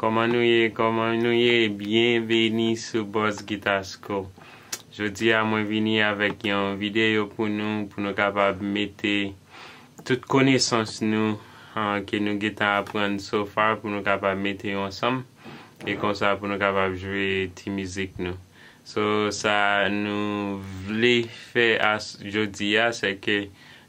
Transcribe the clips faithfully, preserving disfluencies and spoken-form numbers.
Kòman nou ye? Kòman nou ye? Byenveni sou Boss Guitar School. Jodi a, mwen vini avèk yon videyo pou nou, pou nou kapab mete tout konesans nou, ah, ke nou gentan aprann so far, pou nou kapab mete yo ansanm, e konsa pou nou kapab jwe ti mizik nou. So, sa nou vle fè as-, jodi a, se ke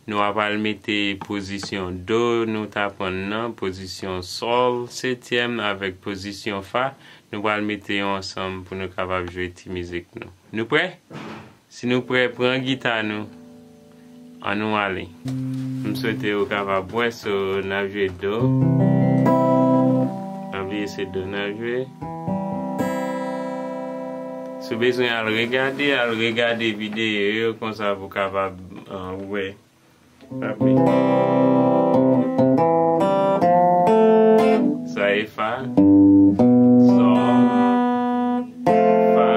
nou ap al mete pozisyon do nou t aprann nan, pozisyon sòl setyèm avèk pozisyon fa, nou pral mete yo ansanm pou nou kapab jwe ti mizik nou. Nou prè? Si nou prè, pran gita nou, ann nou ale. M swete ou kapab wè, so, n ap jwe do. Pa bliye se do n ap jwe. Si w bezwen al regade, al regade videyo yo, konsa pou w kapab, ah, wè. Pa bliye. Sa e fa, sòl, fa.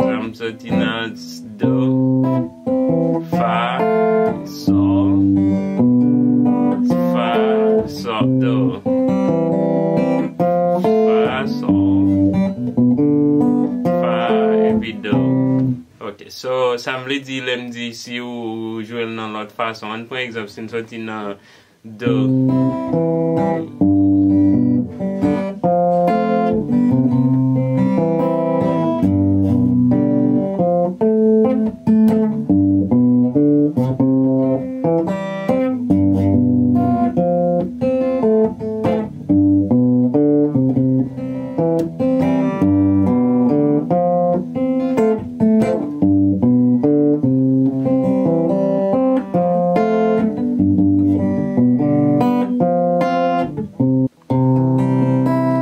Sa m soti nan s-, do, fa, sòl, fa, sòl, do. Fa, sòl, fa, epi do. Ok, so, sa m vle di lè m di si ou jwe l nan lòt fason. Ann pran egzanp, si n soti nan do.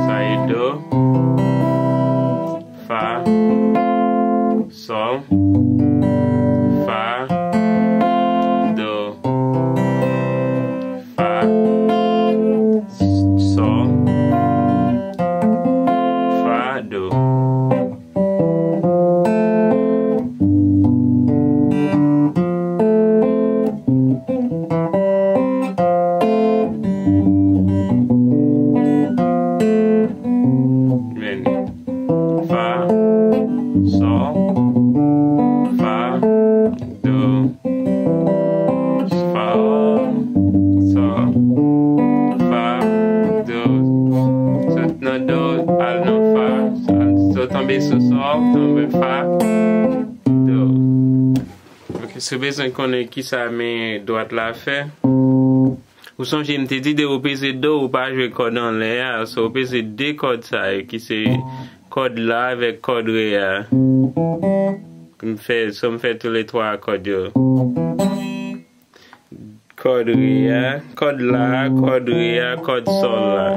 Sa e do, fa, sòl, fa, do, fa, sòl, fa, do. Men, fa, sòl, fa, do, fa, sòl, fa, do. Sot nan do, al nan fa, sot tonbe sou sòl, tonbe fa, do. Ok, si w bezwen konnen kisa men dwat la fè, ou sonje m te di depi w peze do, ou pa jwe kòd anlè a, so w peze de kòd sa yo ki se kòd la avèk kòd re a. M fè, so m fè toulètwa kòd yo. Kòd re a, kòd la, kòd re a, kòd sòl la.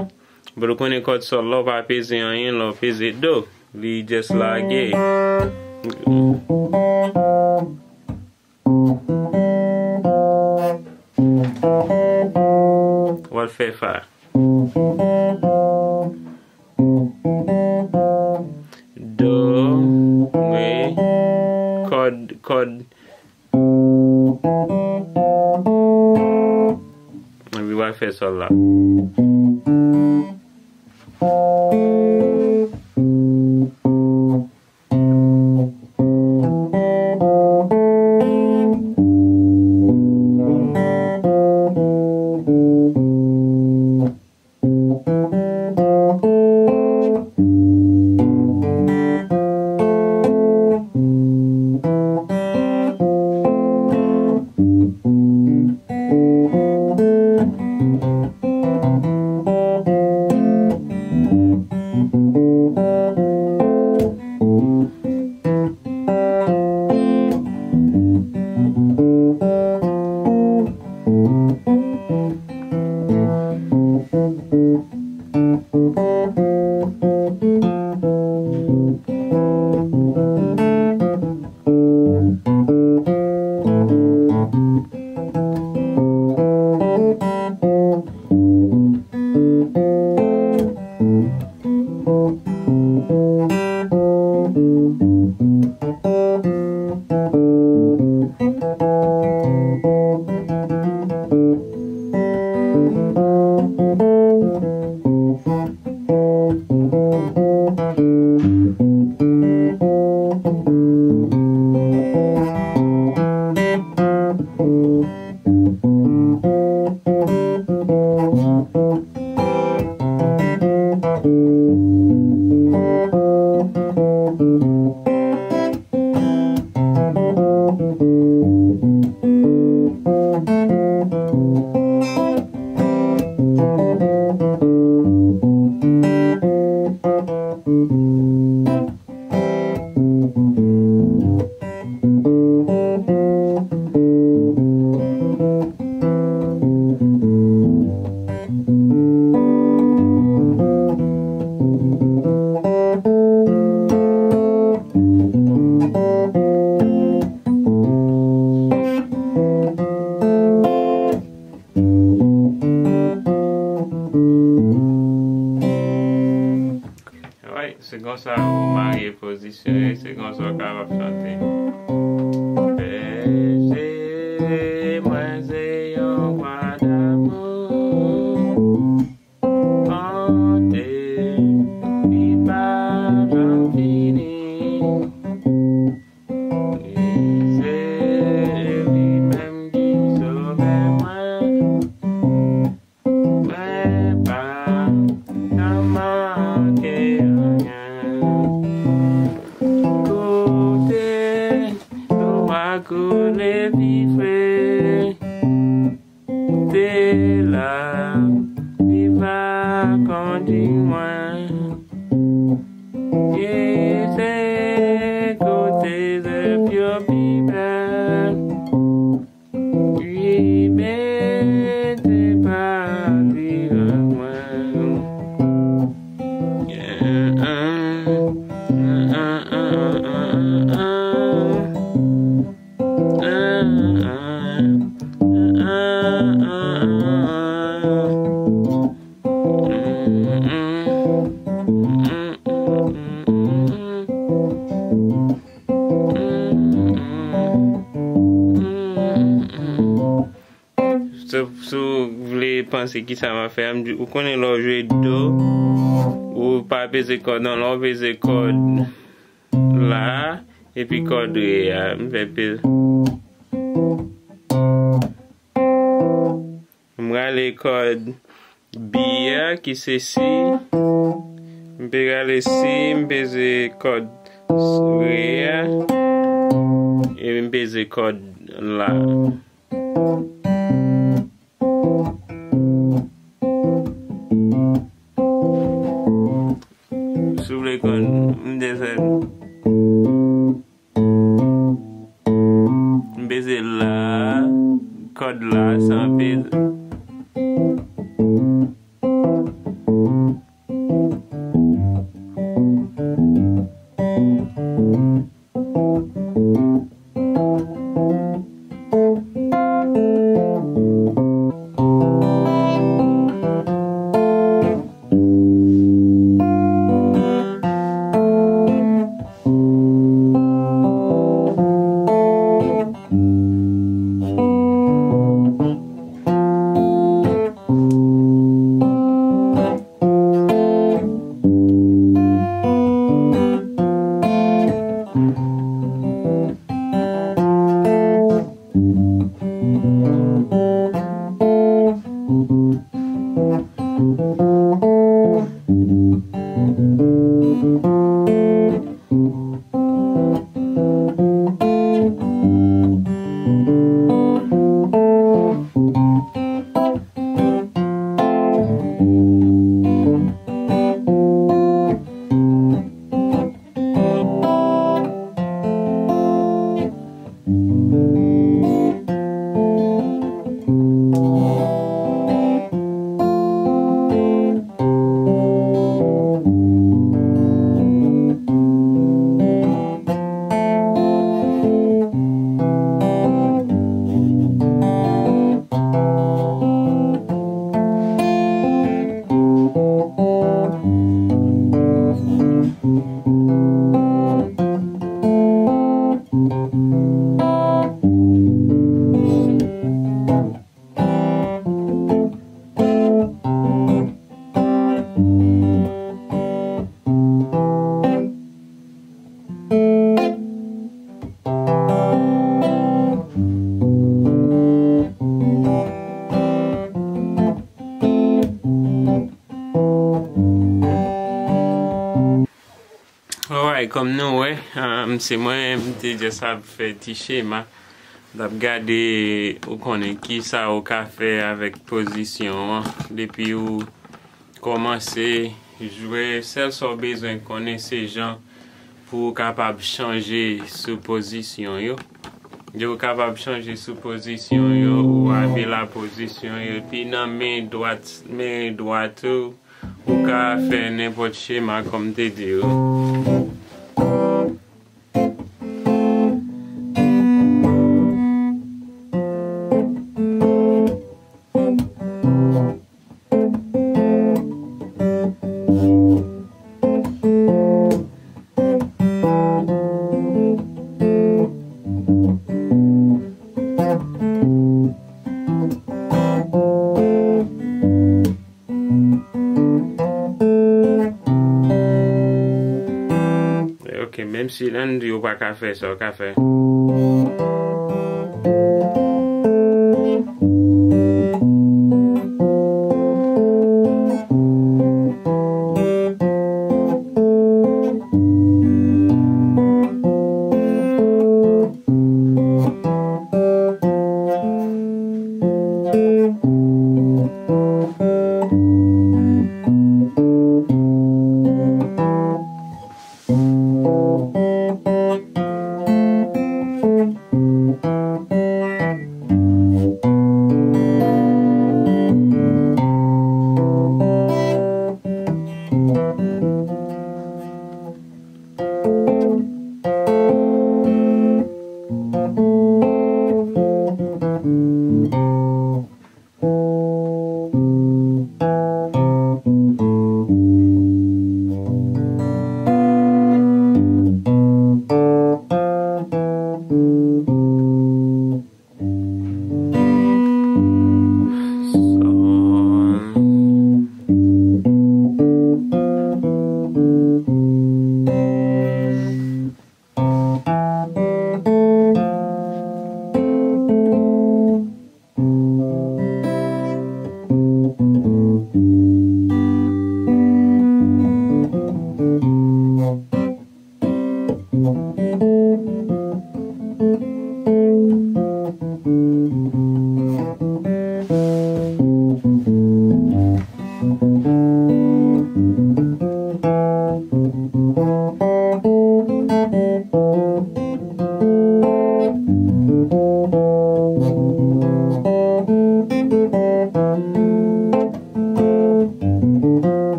Bon, ou konnen kòd sòl la, ou pa peze anyen, lè w peze do, li just lage. W al fè fa. Do, re, kòd, kòd. Epi w al fè sòl la. Se konsa ou marye pozisyon e se konsa ou kapab chante. Pèse mwen se yon vwa damou. Monte, li pa janm fini. E se li menm ki sovè mwen. Mwen pa ka manke anyen. Kote dlo a koule pi fre, se la li va kondui mwen. E se kote zèb yo pi bèl. Wi, men se pa diraj mwen. Si, si w vle panse kisa m ap fè a, m di, ou konnen lè w jwe do, ou pa peze kòd an, lè w peze kòd la, epi kòd re a, m fè pil. M rale kòd bi a, ki se si. M pe rale si, m peze kòd re a, epi m peze kòd la. Si w vle konn, m desann. M peze la, kòd la, san peze. Alright, kòm nou wè, um, se mwen, m te just ap fè ti chema. M t ap gade, ou konnen, kisa ou ka fè avèk pozisyon an. Depi ou kòmanse jwe, sèl sa w bezwen konnen se jan pou w kapab chanje sou pozisyon yo. Lè w kapab chanje sou pozisyon yo, ou ave la pozisyon yo, epi nan men dwat, men dwat ou, ou ka fè nenpòt chema kòm m te di w. Ke menm si Landry ou pa ka fè sa, ou ka fè.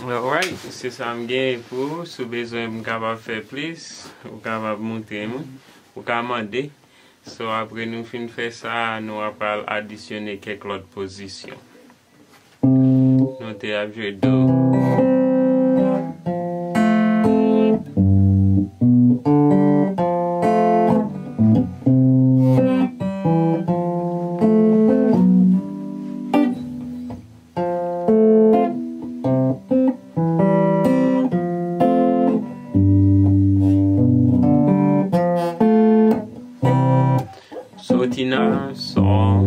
Alright, se sa m gen pou ou. Si w bezwen m kapab fè plis, ou kapab montre m, ou ka mande. So, apre nou fin fè sa, nou apral adisyone kèk lòt pozisyon. Nou te ap jwe do. Soti nan sol,